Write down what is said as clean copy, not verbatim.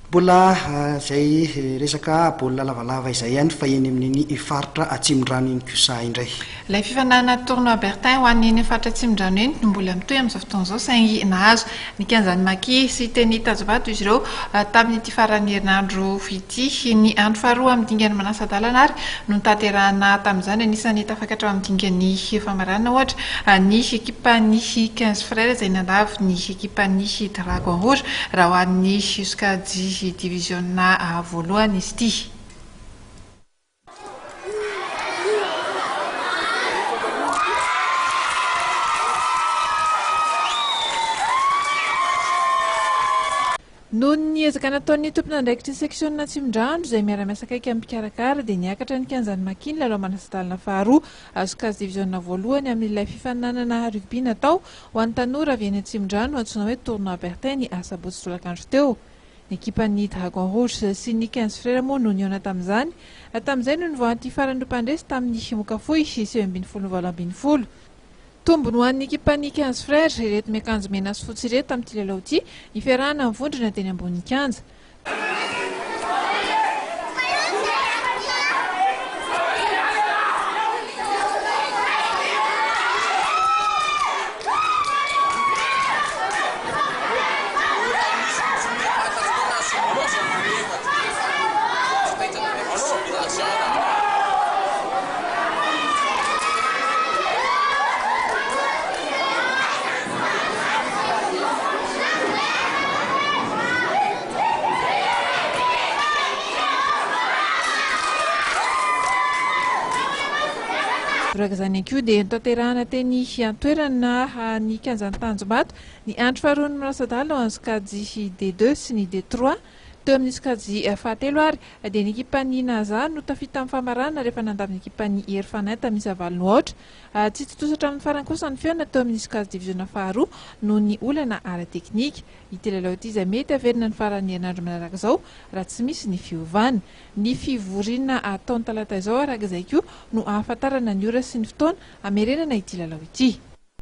Mbola izay resaka baolina lavalava izay ihany fa eny amin'iny faritra Atsimondrano iny kosa indray. Ilay fifaninanana Tournoi Bertin ho an'ny eny faritra Atsimondrano eny no mbola mitohy amin'izao fotoana izao saingy nahazo ny kianjan'i Maki sy teny Tanjombato izy ireo tamin'ity faran'ny herinandro ity. Ny andro faharoa amin'ny dingan'ny manasa-dalana ary no notanterahina tamin'izany. Anisan'ny tafakatra ho amin'ny dingan'ny famaranana ohatra ny ekipan'ny Quinze Frères izay nandavo ny ekipan'ny Dragon Rouge raha ho an'ny sokajy diviziona voalohany izy ity. Noho ny ezaka nataon'ny tompon'andraikitry ny seksiona Atsimondrano izay miara-miasa akaiky amin'ny mpikarakara dia niakatra ny kianjan'i Maki ny lalao manasa-dalana faharoa sokajy diviziona voalohany amin'ilay fifaninanana rugby natao Ho an'ny tanora avy eny Atsimondrano, antsoina hoe Tournoi Bertin ny asabotsy tolakandro teo. Ny ekipan'ny Dragon Rouge sy ny Quinze Frères moa no nihaona tamin'izany. Tamin'izay no nivoahan'ity farany ho mpandresy tamin'ny moka fohy, 19 no 18. Tombony ho an'ny ekipan'ny Quinze Frères, ireto miakanjo mena sy fotsy ireto tamin'ity lalao ity, ny fiarahana mivondrona teny ambonin'ny kianja. Toraka izany ihany koa dia notanterahana teny an-toerana ny kianjan'i Tanjombato ny andro faharoan'ny manasa-dalana ho an'ny sokajy D2 sy ny D3. Teo amin'ny sokajy fahatelo ary dia ny ekipan'ny Naza no tafita amin'ny famaranana rehefa nandavo ny ekipan'ny Hery Fanahy tamin'ny isa valo no aotra. Tsy tontosa hatramin'ny farany kosa ny fihaonana teo amin'ny sokajy diviziona faharoa noho ny olana ara-teknika. Ity lalao ity izay mety haverina ny faran'ny herinandro manaraka izao raha tsy misy ny fiovana. Ny fivoriana hatao ny talata izao araka izay koa no hahafantarana ny ora sy ny fotoana hamerenana ity lalao ity.